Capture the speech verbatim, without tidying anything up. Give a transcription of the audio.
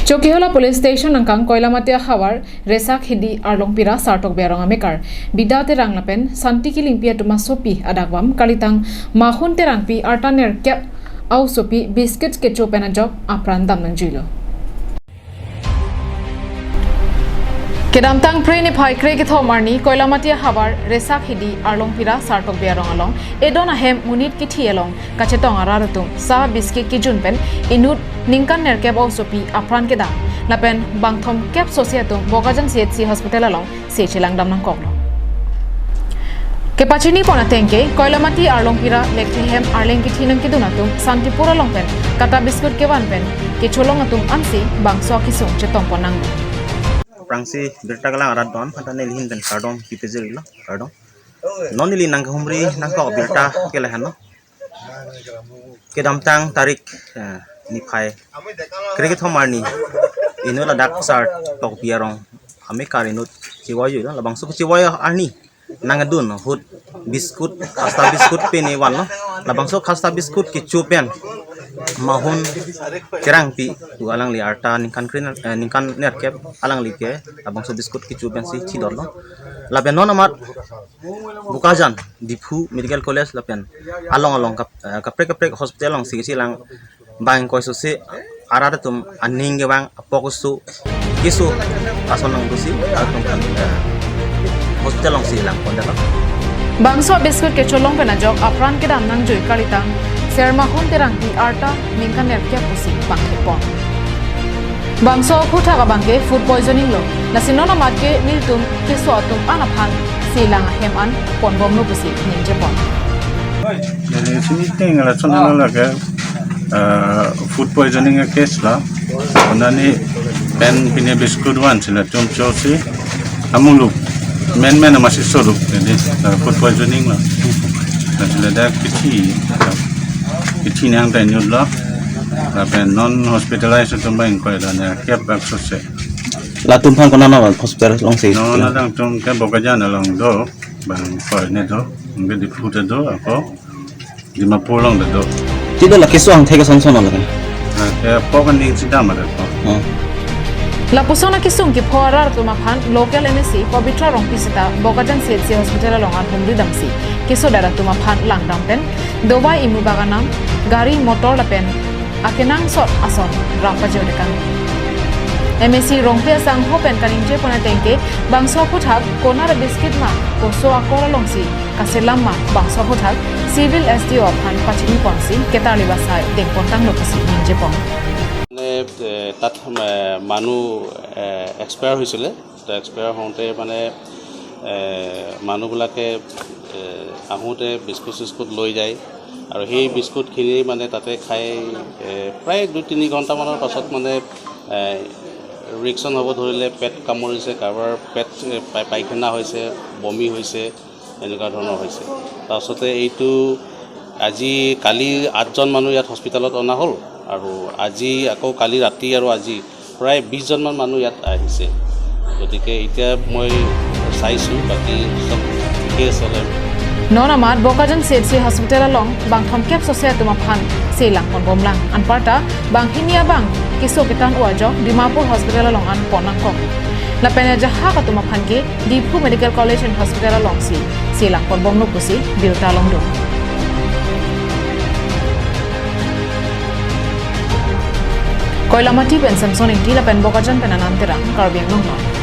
Chokihola Police Station angkang Koilamati ahavar Resak Hidi Arlongpira Sartokbi arong amekar Bida Terang lapen Santi Kilingpi atum asopi adakvam kalitang Mahun Terangpi arta nerkep a-osopi biscuit kecho pen ajok apran dam nangjuilo. Kedamtang Phre niphai kre kethom arni Koilamati ahavar Resak Hidi Arlongpira Sartokbi arong along edon ahem monit kithi along kachetong arat atum sa biscuit kejun pen inut ningkan nerkep a-osopi apran kedam lapen bangthom kep sose atum Bokajan C H C Hospital alongsi chelangdam nangkoklo. Kepachini pon ateng ke Koilamati Arlongpira lekthehem Arleng kithi nangkedun atum Santipur along pen kata biscuit kevan pen kecholong atum ansi bangso akesung chetong pon nanglo. Aphrangsi birta kelang arat don, anta nelihin pen kardom kipejirlo, kardom. Non neli nangkehumri nangkok birta ke lahenlo. Kedamtang tarik, eh, niphai kre kethom arni inut ladak Sartokbi arong amekar inut chevoijuilo, labangso chevoijo arni nangdun ahut biscuit, khasta biscuit pen vanlo. Labangso khasta biscuit kecho pen Mahun Terangpi pu alangli arta ningkan kre, eh, ningkan nerkep alangli ke labangso biscuit kecho pensi thidorlo. Lapen non amat Bokajan, Diphu Medical College lapen along along kap-, eh, kaprek kaprek hospital alongsi chelang bang koi sose arat atum aning kevang apok oso keso ason nangdusi atum kan, eh, hospital alongsi lang pon dalo. Bangso biscuit kecholong pen ajok apran kedam nangjui kalitang Ser Mahun Terangpi arta ningkan nerkep pusi bangthek pon. Bangso aphuthak abang ke food poisoning lo. Lasi non amat ke nelitum keso atum an aphansi lang ahem an ponbomlo pusi ningje pon. Jadi sini ting la chon la ke, eh, food poisoning a case la. Konani pen pine biscuit vansi latum chosi amuluk men men masi soruk, jadi, eh, food poisoning la. Jadi ladak kithi, kithi nang ta inut lo. Lapen non hospitalize atum bang koi la nerkep bak sose. Latum aphan konat hospital alongsi? Non adang atum ke Bokajan along do, bang koi ne do, bang Diphu te do, ako Dimapur along do. Tidak lagi suang thek son son lagi. Nah, ke pok aning sidam ada ko. Oh. Lapuson akesung kepho arat atum aphan local M A C Pabitra Rongpi seta Bokajan C H C Hospital along an humri damsi keso arat atum aphan langdam pen dovai imu bag anam, gari motor lapen akenangsot ason ram pajir dekang. M A C Rongpi asangho pen kaningje pon ateng ke bangso aphuthak konat biscuit ma koso akor alongsi kaselam ma bangso aphuthak Civil S D O aphan pachini ponsi ketarli basai dengpon tanglo pusi ningje pon. মানে, এ, তাত, এ, মানুহ, এ, এক্সপায়াৰ হৈছিলে। তো এক্সপায়াৰ হওঁতে মানে, এ, মানুহবিলাকে, এ, আহোঁতে বিস্কুট চিস্কুট লৈ যায় আৰু সেই বিস্কুটখিনি মানে তাতে খাই, এ, প্ৰায় দুই তিনি ঘণ্টামানৰ পাছত মানে, এ, ৰিয়েকশ্যন হ'ব ধৰিলে, পেট কামুৰিছে, কাৰোবাৰ পেট, এ, পাই-, পায়খানা হৈছে, বমি হৈছে, এনেকুৱা ধৰণৰ হৈছে। তাৰপাছতে এইটো আজি, কালি আঠজন মানুহ ইয়াত হস্পিটেলত অনা হ'ল আৰু আজি আকৌ কালি ৰাতি আৰু আজি প্ৰায় বিশজনমান মানুহ ইয়াত আহিছে। গতিকে এতিয়া মই চাইছোঁ, বাকী চব ঠিকে আছে অলপ। Non amat Bokajan C H C Hospital along bangthom kep sose atum aphansi lang ponbomlang. Anparta banghini abang keso ketan-u ajok Dimapur Hospital along an pon nangkok. Lapen ajahak atum aphan ke Diphu Medical College and Hospital alongsi chelang ponbomlo pusi birta longdun. Koilamati pen Samson Ingti lapen Bokajan pen Anand Terang, Karbi Anglong Live.